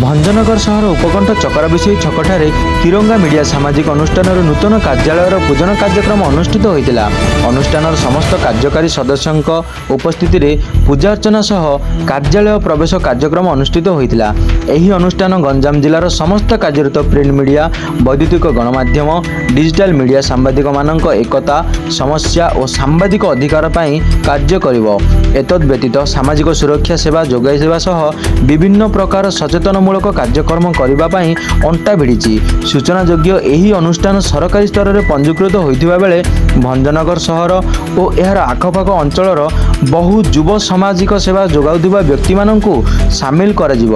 ଭଞ୍ଜନଗର ସହର ଉପକଣ୍ଠ ଚକରାବିଶୋଇ ଛକଠାରେ ତିରଙ୍ଗା ମିଡିଆ ସାମାଜିକ ଅନୁଷ୍ଠାନର ନୂତନ କାର୍ଯ୍ୟାଳୟର ପୂଜନ କାର୍ଯ୍ୟକ୍ରମ ଅନୁଷ୍ଠିତ ହୋଇଥିଲା। ଅନୁଷ୍ଠାନର ସମସ୍ତ କାର୍ଯ୍ୟକାରୀ ସଦସ୍ୟଙ୍କ ଉପସ୍ଥିତିରେ ପୂଜାର୍ଚ୍ଚନା ସହ କାର୍ଯ୍ୟାଳୟ ପ୍ରବେଶ କାର୍ଯ୍ୟକ୍ରମ ଅନୁଷ୍ଠିତ ହୋଇଥିଲା। ଏହି ଅନୁଷ୍ଠାନ ଗଞ୍ଜାମ ଜିଲ୍ଲାର ସମସ୍ତ କାର୍ଯ୍ୟରତ ପ୍ରିଣ୍ଟ ମିଡିଆ, ବୈଦ୍ୟୁତିକ ଗଣମାଧ୍ୟମ, ଡିଜିଟାଲ ମିଡିଆ ସାମ୍ବାଦିକମାନଙ୍କ ଏକତା, ସମସ୍ୟା ଓ ସାମ୍ବାଦିକ ଅଧିକାର ପାଇଁ କାର୍ଯ୍ୟ କରିବ। ଏତଦ୍ ବ୍ୟତୀତ ସାମାଜିକ ସୁରକ୍ଷା ସେବା ଯୋଗାଇ ଦେବା ସହ ବିଭିନ୍ନ ପ୍ରକାର ସଚେତନମୂଳକ କାର୍ଯ୍ୟକ୍ରମ କରିବା ପାଇଁ ଅଣ୍ଟା ଭିଡ଼ିଛି। ସୂଚନାଯୋଗ୍ୟ, ଏହି ଅନୁଷ୍ଠାନ ସରକାରୀ ସ୍ତରରେ ପଞ୍ଜୀକୃତ ହୋଇଥିବା ବେଳେ ଭଞ୍ଜନଗର ସହର ଓ ଏହାର ଆଖପାଖ ଅଞ୍ଚଳର ବହୁ ଯୁବ ସାମାଜିକ ସେବା ଯୋଗାଉଥିବା ବ୍ୟକ୍ତିମାନଙ୍କୁ ସାମିଲ କରାଯିବ।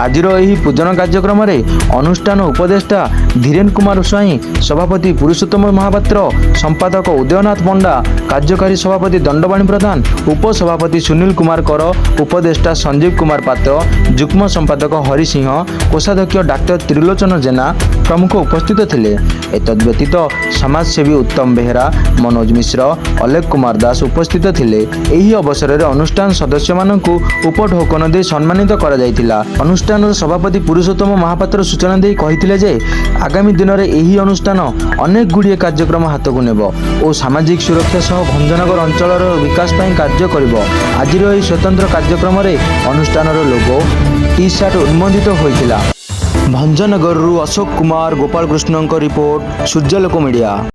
ଆଜିର ଏହି ପୂଜନ କାର୍ଯ୍ୟକ୍ରମରେ ଅନୁଷ୍ଠାନ ଉପଦେଷ୍ଟା ଧୀରେନ କୁମାର ସ୍ୱାଇଁ, ସଭାପତି ପୁରୁଷୋତ୍ତମ ମହାପାତ୍ର, ସମ୍ପାଦକ ଉଦୟନାଥ ପଣ୍ଡା, କାର୍ଯ୍ୟକାରୀ ସଭାପତି ଦଣ୍ଡପାଣି ପ୍ରଧାନ, ଉପସଭାପତି ସୁନୀଲ କୁମାର କର, ଉପଦେଷ୍ଟା ସଞ୍ଜୀବ କୁମାର ପାତ୍ର, ଯୁଗ୍ମ ସମ୍ପାଦକ ହରି ସିଂହ, କୋଷାଧ୍ୟକ୍ଷ ଡାକ୍ତର ତ୍ରିଲୋଚନ ଜେନା ପ୍ରମୁଖ ଉପସ୍ଥିତ ଥିଲେ। ଏତଦ୍ ବ୍ୟତୀତ ସମାଜସେବୀ ଉତ୍ତମ ବେହେରା, ମନୋଜ ମିଶ୍ର, ଅଲେଖ କୁମାର ଦାସ ଉପସ୍ଥିତ ଥିଲେ। ଏହି ଅବସରରେ ଅନୁଷ୍ଠାନ ସଦସ୍ୟମାନଙ୍କୁ ଉପଢୌକନ ଦେଇ ସମ୍ମାନିତ କରାଯାଇଥିଲା। ଅନୁଷ୍ଠାନର ସଭାପତି ପୁରୁଷୋତ୍ତମ ମହାପାତ୍ର ସୂଚନା ଦେଇ କହିଥିଲେ ଯେ ଆଗାମୀ ଦିନରେ ଏହି ଅନୁଷ୍ଠାନ ଅନେକ ଗୁଡ଼ିଏ କାର୍ଯ୍ୟକ୍ରମ ହାତକୁ ନେବ ଓ ସାମାଜିକ ସୁରକ୍ଷା ସହ ଭଞ୍ଜନଗର ଅଞ୍ଚଳର ବିକାଶ ପାଇଁ କାର୍ଯ୍ୟ କରିବ। ଆଜିର ଏହି ସ୍ୱତନ୍ତ୍ର କାର୍ଯ୍ୟକ୍ରମରେ ଅନୁଷ୍ଠାନର ଲୋଗୋ, ଟି ସାର୍ଟ ଉନ୍ମୋଚିତ ହୋଇଥିଲା। ଭଞ୍ଜନଗରରୁ ଅଶୋକ କୁମାର ଗୋପାଳକୃଷ୍ଣଙ୍କ ରିପୋର୍ଟ, ସୂର୍ଯ୍ୟାଲୋକ ମିଡ଼ିଆ।